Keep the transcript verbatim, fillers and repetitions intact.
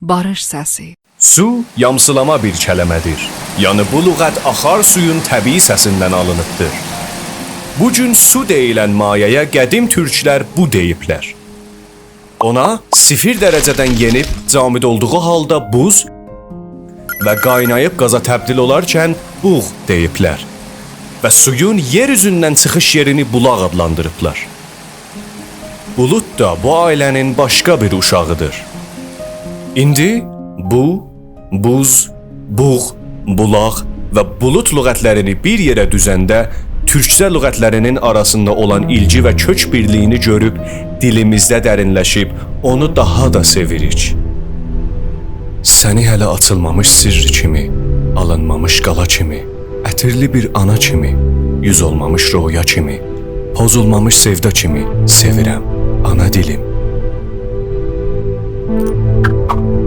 باریش سسی. سو یامسیلاما بیر کلمه‌دیر. یعنی بو لغت آخار سویون طبیعی سسیندن آلینیبدیر. بو گون سو دئییلن مایه‌یه قدیم تورکلر بو دئییبلر. اونا صفر درجه‌دن یئنیب جامد اولدوغو حالدا بوز و قایناییب قازا تبدیل اولارکن بوغ دئییبلر. و سویون یئر اوزوندن چیخیش یئرینی بولاق آدلاندیریبلار. بولود دا بو عائله‌نین باشقا بیر اوشاغیدیر. ایندی بو، بوز، بوغ، بولاق و بولود لغتلرینی بیر یئره دوزنده تورکجه لغتلرینین آراسیندا اولان ایلگی و کؤک بیرلیگینی گؤروب دیلیمیزده درینلشیب اونو داها دا سئویریک. سنی هله آچیلمامیش سرّ کیمی، آلینمامیش قالا کیمی، عطیرلی بیر آنا کیمی، یوز اولمامیش رؤیا کیمی، پوزولمامیش سئودا کیمی سئویرم، آنا دیلیم.